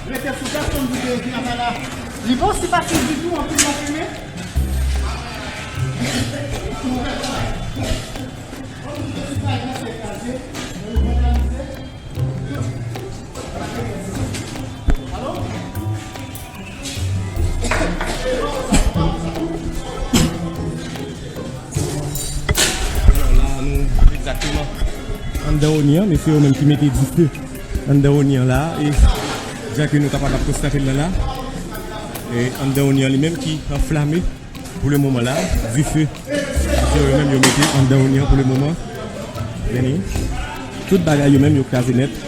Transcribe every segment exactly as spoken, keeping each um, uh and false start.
Rete sou plas, konn vide vin ata la. Li bon, si pa sou ditou, anpil nan fimen. Alò, la, nou egzakteman anndan Oni an, mesye yo menm ki mete dife anndan Oni an la, e jan ke nou kapab ap konstate l la la, e anndan Oni an li menm ki anflame pou le moman la, dife, dife yo menm yo mete anndan Oni an pou le moman. Vini. Tout bagay yo menm yo kraze nèt.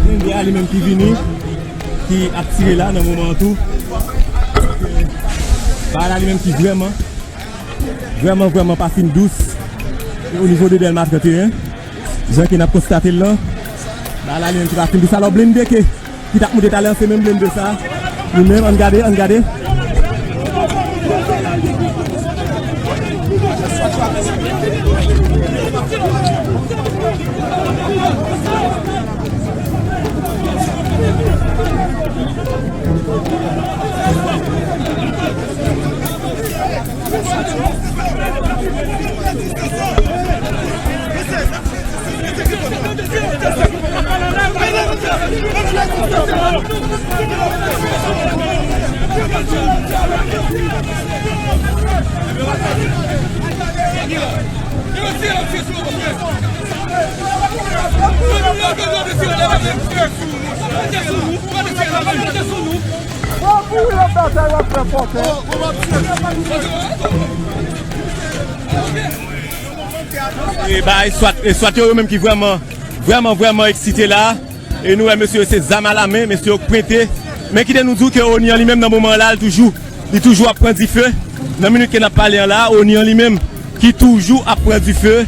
Blende a li menm ki vini, ki ap tire la nan moman an tou. Bagay la li menm ki vrèman, vrèman, vrèman pa fin dous. E o nivo de Dèlma trannteyen, jan ke n ap konstate l lan, bagay la li menm ki pa fin dous. Alò, blende ke ki t ap moute talè an, se menm blende sa. Li menm, ann gade, ann gade. E bay swat, e swat yo, yo menm ki vrèman, vrèman, vrèman eksite la. E nou wè mesye yo se zam alamen, mesye yo k pwente. Men kite nou di w ke Oni an li menm nan moman an la, li toujou, li toujou ap pran dife. Nan minit ke n ap pale an la, Oni an li menm ki toujou ap pran dife.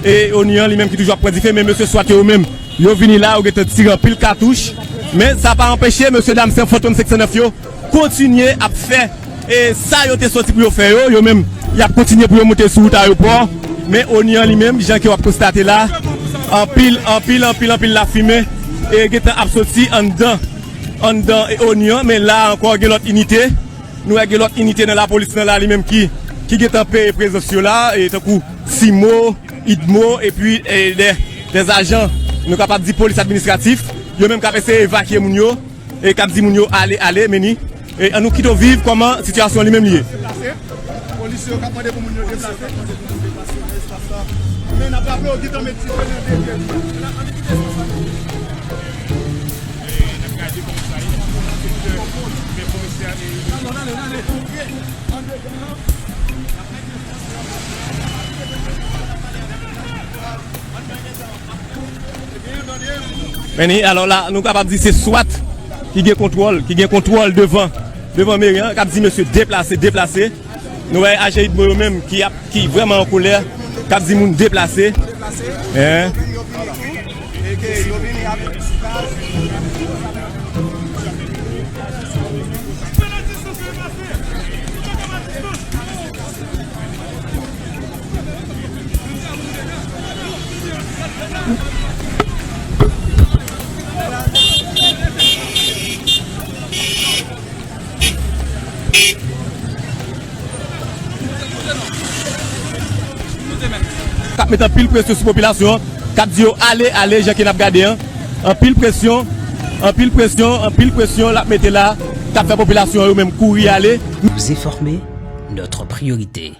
E Oni an li menm ki toujou ap pran dife, men mesye swat yo menm, yo vini la, yo gentan tire anpil katouch. Men sa pa anpeche mesye dam Fantom senk san nèf yo kontinye ap fè, e sa yo te soti pou yo fè yo, yo menm, y ap kontinye pou yo moute sou wout ayewopò. Men Oni an li menm, jan ke w ap konstate la, anpil, anpil, anpil, anpil lafimen, e gentan ap soti anndan, anndan, e Oni an, men la ankò gen lòt inite. Nou wè gen lòt inite nan lapolis nan la li menm ki, ki gentan peye prezans yo la, e tankou Simo, Idmo, epi, e, de, de ajan, nou kapab di polis administratif, yo menm k ap eseye evakye moun yo, e k ap di moun yo ale, ale, men ni, e ann nou kite w viv kòman sitiyasyon an li menm li ye. Polis yo k ap mande pou moun yo deplase. Men n ap raple w, gentan met dife nan de. Men ni, alò la, nou kapab di se swat ki gen kontwòl, ki gen kontwòl devan, devan meri an, k ap di mesye deplase, deplase. Nou wè ajan Idmo yo menm ki ap, ki vrèman an kolè, k ap di moun deplase. Hein? K ap met anpil presyon sou popilasyon an, k ap di yo ale, ale, jan ke n ap gade an. Anpil presyon, anpil presyon, anpil presyon l ap mete la. K ap fè popilasyon yo menm kouri ale. Vous informer, notre priorité.